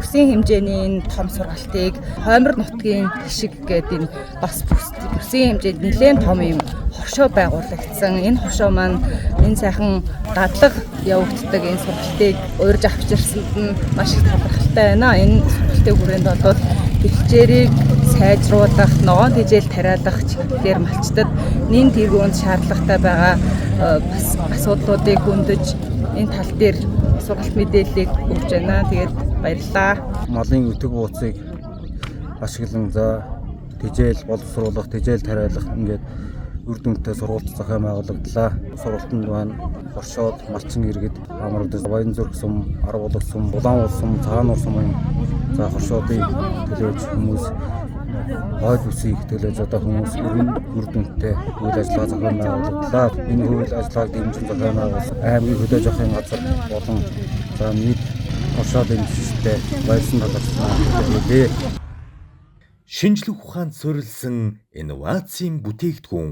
Бүсийн хэмжээний энэ том сургалтыг Хоймор нутгийн хишиг гэдэг энэ бас бүсийн хэмжээнд нэлээд том юм хоршоо байгуулагдсан. Энэ хоршоо маань энэ сайхан дадлага явагддаг энэ сургалтыг урьж авчирсанд нь маш их талархалтай байна. Энэ сургалтын хүрээнд бол бэлчээрийг сайжруулах, ногоон тэжээл тариалах чиглэлээр малчдад нэн тэргуунд шаардлагатай байгаа бас асуудлуудыг хөндөж энэ тал дээр сургалт мэдээллийг өгч байна. Тэгээд баярлалаа. Малын өтөг бууцыг ашиглан за тэжээл боловсруулах, тэжээл тариалах ингээд үр дүнтэй сургалт зохион байгуулагдлаа. Сургалтанд маань Хоршоод, Малчин иргэд, Амар Баянзүрх сум, Арвуулах сум, Улаануул сум, Цагаануур сумын за хоршоодыг төлөөж хүмүүс хойд бүсийг төлөөж одоо хүмүүс өргөн үр дүнтэй үйл ажиллагаа зохион байгуулагдлаа. Энэ үйл ажиллагааг дэмжин зохион байгуулсан аймгийн хөдөө жохын газар болон за нийт хоршоодын дэвшилттэй баярлсан талархсан хэлье. Шинжлэх ухаанд суурилсан инновацийн бүтээгдэхүүн.